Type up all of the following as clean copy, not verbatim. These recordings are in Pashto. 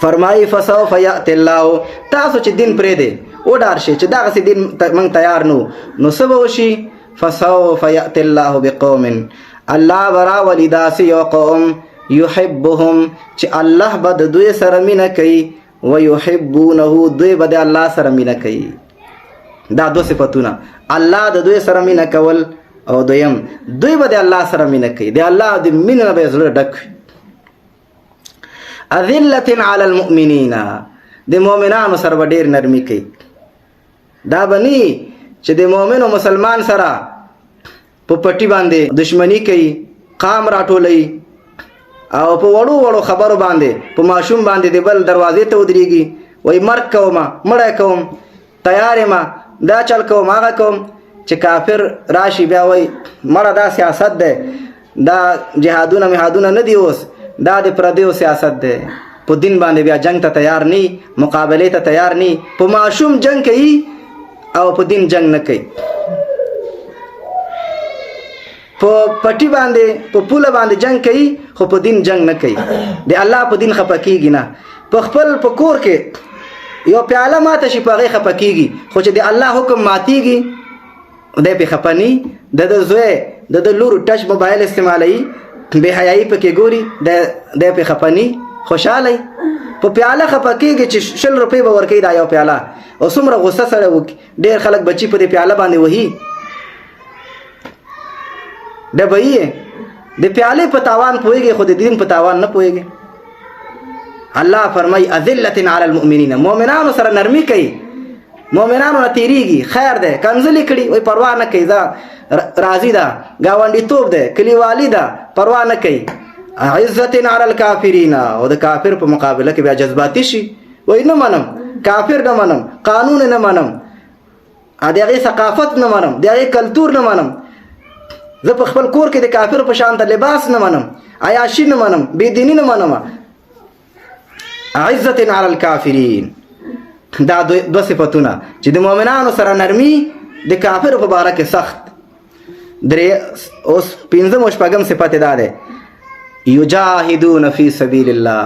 فرمایي فسوف یأتی الله، تاسو چې دین پرې دی وډار شئ چې دغسې دین موږ تیار نو، نو څه به وشي؟ فسوف یأتی الله بقوم، الله به راولي داسې یو قوم، یحبهم، چې الله به د دوی سره مینه کوي، ویحبونه، دوی به د الله سره مینه کوي. دا دوه صفتونه، الله د دوی سره مینه کول او دویم دوی به د الله سره مینه کوي، د الله د مینې نه به زړه ډک وي. اذلة علی المؤمنین، د مؤمنانو سره به ډېر نرمي کوي. دا به نه چې د مؤمن او مسلمان سره په پټي باندې دشمنی کوي، قام راټولوي او په وړو وړو خبرو باندې په ماشوم باندې د بل دروازې ته ودرېږي، وایي مرګ کوم، مړی کوم، تیار یم، دا چل کوم، هغه کوم. چې کافر راشي بیا وایي مړه دا سیاست دی، دا جهادونه مهادونه نه دی، اوس دا د پردیو سیاست دی. په دین باندې بیا جنگ ته تیار نی، مقابله ته تیار نی، په ماشوم جنگ کوي او په دین جنگ نه کوي. په پټي باندې په پوله باندې جنگ کوي خو په دین جنگ نه کوي، د الله په دین خپه کیږي نه. په خپل په کور کې یو پیاله ماته شي په هغې خپه کیږي، خو چې د الله حکم ماتیږي دی پې خپه نی. د ده زوی د ده لور ټچ موبایل استعمالوي، بې حیایي پکې ګوري، دی پې خپه نی، خوشحاله. په پیاله خپه کیږي چې 20 روپۍ به ورکوي دا یو پیاله، او څومره غوسه سره وکړي. ډېر خلک بچي په دې پیاله باندې وهي، ډبوي یې. د پیالې په تاوان پوهېږي خو د دین په تاوان نه پوهېږي. الله فرمایي اذلة علی المؤمنین، مؤمنانو سره نرمي کوي، مؤمنانو نه تیریږي، خیر دی، کنځلې کړي وایي پروا نه کوي، دا راضي ده، ګاونډیتوب دی، کلیوالي ده، پروا نه کوي. عزت علی الکافرین، او د کافر په مقابله کې بیا جذباتي شي، وایي نه منم، کافر نه منم، قانون نه منم، د هغې ثقافت نه منم، د هغې کلتور نه منم، زه په خپل کور کې د کافر په شان ته لباس نه منم، عیاشي نه منم، بېدیني نه منم. عزت علی الکافرین، دا دوه صفتونه چې د مؤمنانو سره نرمي، د کافر په باره کې سخت. درې اوس پنځم او شپږم صفت دا دی، یجاهدون فی سبیل الله،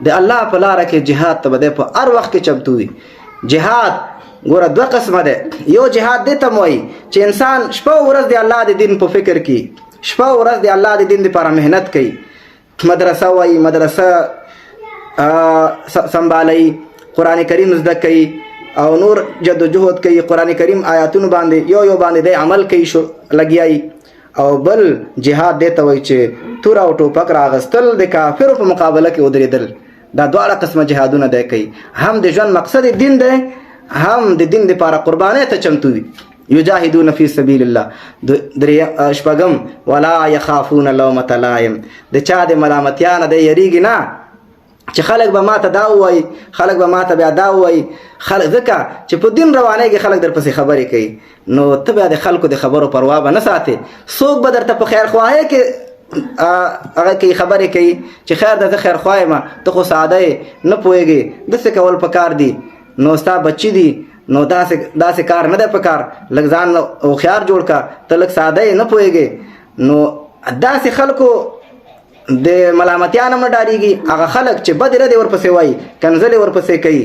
د الله په لاره کې جهاد ته به دی په هر وخت کې چمتو وي. جهاد ګوره دوه قسمه دی. یو جهاد دی ته وایي چې انسان شپه او ورځ د الله د دین په فکر کې، شپه او ورځ د الله د دین لپاره محنت کوي، مدرسه وایي، مدرسه سنبالوي، قرآن کریم زده کوي او نور جدوجهد کوي، قرآن کریم آیاتونو باندې یو یو باندې دی عمل کوي شو لګیایي. او بل جهاد دی ته وایي چې توره او ټوپک راغستل، د کافرو په مقابله کې ودرېدل. دا دواړه قسمه جهادونه دی کوي، هم د ژوند مقصد دین دی، هم د دین لپاره قربانۍ ته چمتو وي. یجاهدون فی سبیل الله. درې شپږم، ولا یخافون لومة لائم، د چا د ملامتیا نه دی یریږي نه، چې خلک به ماته دا ووایي، خلک به ماته بیا دا ووایي. خلک ځکه چې په دین روانېږي خلک درپسې خبرې کوي، نو ته بیا د خلکو د خبرو پروا به نه ساتې. څوک به درته په خیرخواهۍ کې هغه کوي، خبرې کوي چې خیر ده، زه خیرخواه یم، ته خو ساده یې، نه پوهېږې، داسې کول پکار دي، نو ستا بچي دي، نو داسې کار نه دی پکار، لږ ځان هوښیار جوړ که، ته لږ ساده یې، نه پوهېږې. نو داسې خلکو د ملامتیا نه نه ډاریږي. هغه خلک چې بدې ردې ورپسې وایي، کنځلې ورپسې کوي،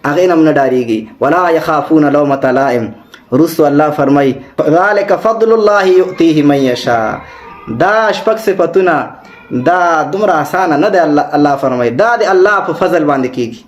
هغې نه هم نه ډاریږي. ولا یخافون لومة لائم. وروستو الله فرمایي ذلک فضل الله یؤتیه من یشاء. دا شپږ صفتونه دا دومره اسانه نه دی. الله فرمایي دا د الله په فضل باندې کیږي.